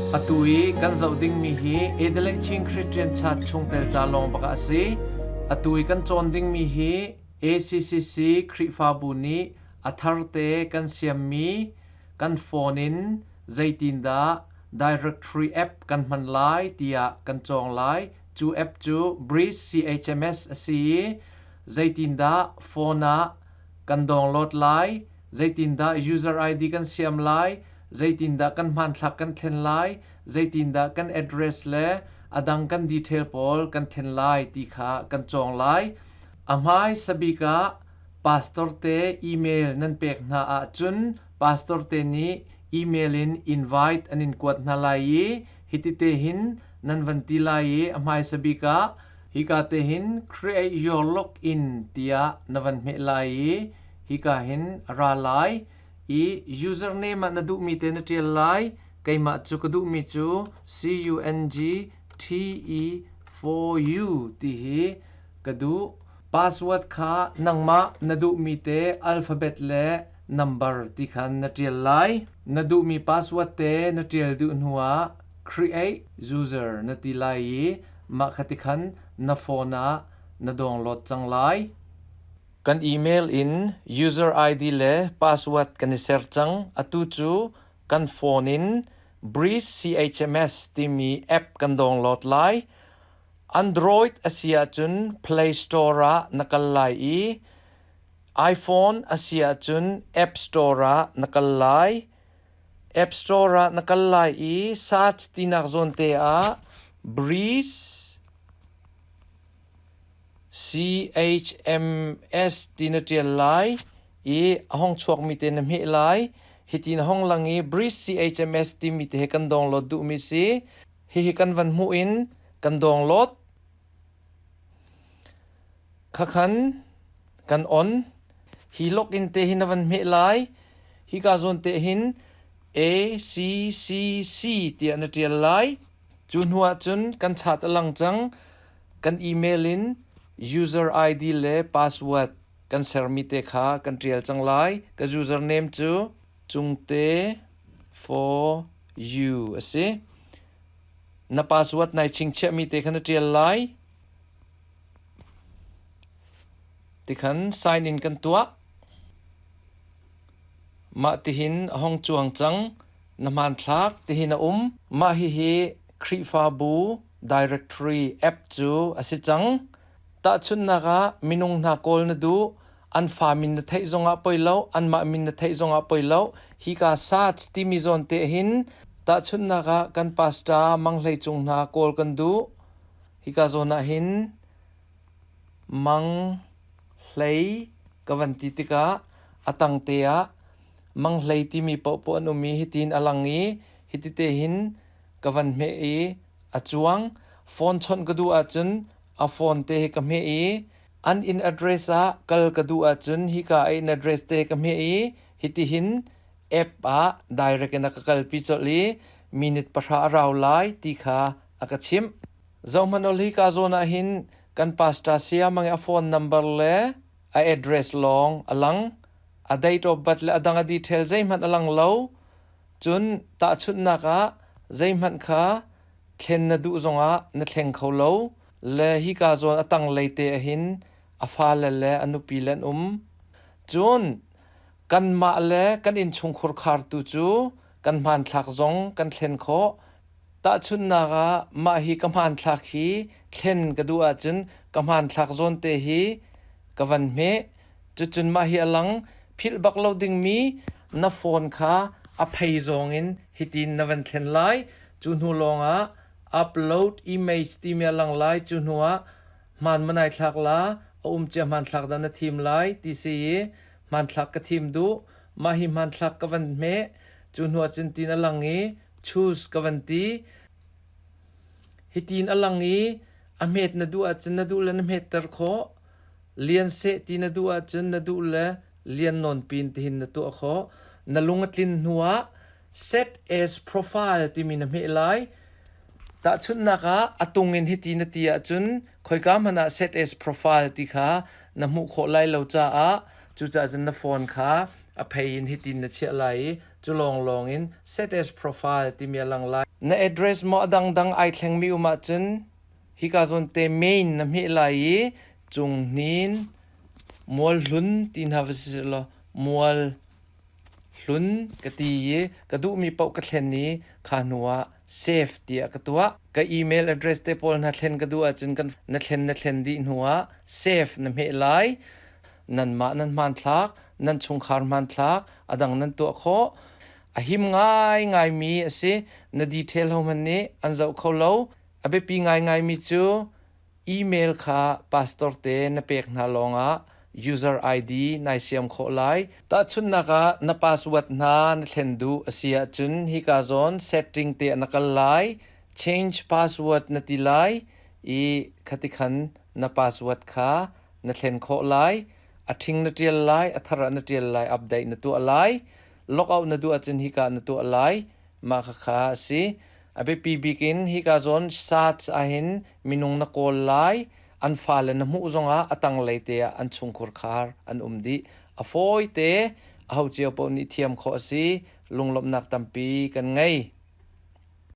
Atu i kan zoh dingmi hi Adelaide Chin Christian Church chungtel ca lawng bak ah a si. Atu i kan cawn dingmi hi ACCC Khrihfabu nih a tharte kan siammi kan phone in zeitindah directory app kan hman lai tiah kan cawng lai. Cu app cu Breeze CHMS a si i zeitindah phone ah kan download lai, zeitindah user ID kan siam lai, zeitindah kan hmanthlak kan thlen lai, zeitindah kan address le a dang kan detail pawl kan thlen lai ti kha kan cawng lai. A hmaisa bik ah pastor te email nan pek hna ahcun pastor te nih email in invite an in kuat hna lai i hiti te hin nan van ti lai i a hmaisa bik ah hika te hin create your login tiah na van hmeh lai i hika hin a ra lai i username ah na duhmi te na ṭial lai. Keimah cu ka duhmi cu CUNGTE4U ti hi ka duh. Password kha nangmah na duhmi te alphabet le number ti khan na ṭial lai. Na duhmi password te na ṭial duh hnuah create user na ti lai i mah kha ti khan na phone ah na download cang lai. Kan email in user ID le password kan i ser cang. Atu cu kan phone in Breeze CHMS timi app kan download lai. Android a si ahcun Play Store ah na kal lai i iPhone a si ahcun App Store ah na kal lai. App Store ah na kal lai i search tinak zawn te ah Breeze CHMS ti na ṭial lai i a hong chuakmi te na hmeh lai. Hiti na hong lang i Breeze CHMS timi te he kan download duhmi si. Hihi kan van hmuh in kan download. Khakhan kan on. Hi login te hi na van hmeh lai. Hika zawn te hin A C C C tiah na ṭial lai. Cu hnu ahcun kan chat a lang cang. Kan email in user ID le password kan sermi te kha kan ṭial cang lai. Ka username cu cungte for you a si. Na password nai chingchiahmi te kha na ṭial lai. Tikhan sign in kan tuah. Mah tihin a hong cuang cang. Na hmanthlak tihin a um. Mah hihi Khrihfabu directory app cu a si cang. Tahchunhnak ah minung hna kawl na duh, an fa min na theih zongah poi lo, anmah min na theih zongah poi lo. Hika search timi zawn te hin tahchunhnak ah kan pastor Mang Hlei Cung hna kawl kan duh. Hika zawn ah hin Mang Hlei ka van ti tikah a tangte ah Mang Hlei timi paohpaoh an um i hitin a lang i hitite hin ka van hmeh i a cuang. Phone chawnh ka duh ahcun a phone te hi ka hmeh i an inn address ah kal ka duh ahcun hika a inn address te ka hmeh i hitihin app ah direct in a ka kalpi colh i minute 10 a rau lai ti kha a ka chimh. Zohhmanh ol hika zawn ah hin kan pastor sayamang i a phone number le a address lawng a lang. A date of birth le a dang a detail zeihmanh a lang lo. Cun tahchunhnak ah zeihmanh kha thlen na duh zongah na thleng kho lo. Le hika zawn a tanglei te ahhin a fale le a nupi le an um. Cun kanmah le kan innchungkhur khartu cu kan hmanthlak zong kan thlen khawh. Tahchunhnak ah mah hi ka hmanthlak hi thlen ka duh ahcun ka hmanthlak zawn te hi ka van hmeh. Cucun mah hi a lang. Philh bak lo dingmi na phone kha a phei zawng in hitin na van thlen lai. Cu hnu lawngah upload image timi a lang lai. Cu hnu ah hmaan ma nai thlak la, a um cia hmanthlak dah na thim lai ti si i hmanthlak ka thim duh. Mah hi hmanthlak ka van hmeh. Cu hnu ah cun tin a lang i choose ka van ti. Hitin a lang i a hmet na duh ahcun na duh le na hmetter khawh. Lian seh ti na duh ahcun na duh le lian nawn pin tihin na tuah khawh. Na lung a tlin hnu ah set as profile timi na hmeh lai. Tahchunhnak ah a tung in hiti na ti ahcun khoika hmanh ah set as profile ti kha na hmuh khawh lai lo caah cucaah cun na phone kha A phei in hitin na chiah lai i cu lawnglawng in set as profile timi a lang lai. Na address maw a dangdang ai thlengmi um ahcun hika zawn te main na hmeh lai i cung hnin mual hlun ti hna va si law mual hlun ka ti i ka duhmi paoh ka thlen i kha hnu ah save tiah ka tuah. Ka email address te pawl hna thlen ka duh ahcun kan na thlen na thlen dih hnu ah save na hmeh lai. Nanmah nan hmanthlak, nan chungkhar hmanthlak, a dang nan tuah khawh. A him ngaingaimi a si. Na detail hohmanh nih an zoh kho lo. A biapi ngaingaimi cu email kha pastor te na pek hna lawngah user ID nai siam khawh lai. Tahchunhnak ah na password hna na thlen duh a si ahcun hika zawn setting te ah na kal lai, change password na ti lai i khatikhan na password kha na thlen khawh lai. A ṭhing na ṭial lai, a thar ah na ṭial lai, update na tuah lai. Logout na duh ahcun hika na tuah lai. Mah khakha a si. A biapi bik in hika zawn search ahhin minung na kawl lai, an fale na hmuh zongah a tanglei te ah an chungkhur khar an um dih. A fawi te, aho cio paoh nih thiam khawh a si. Lunglawmhnak tampi kan ngei.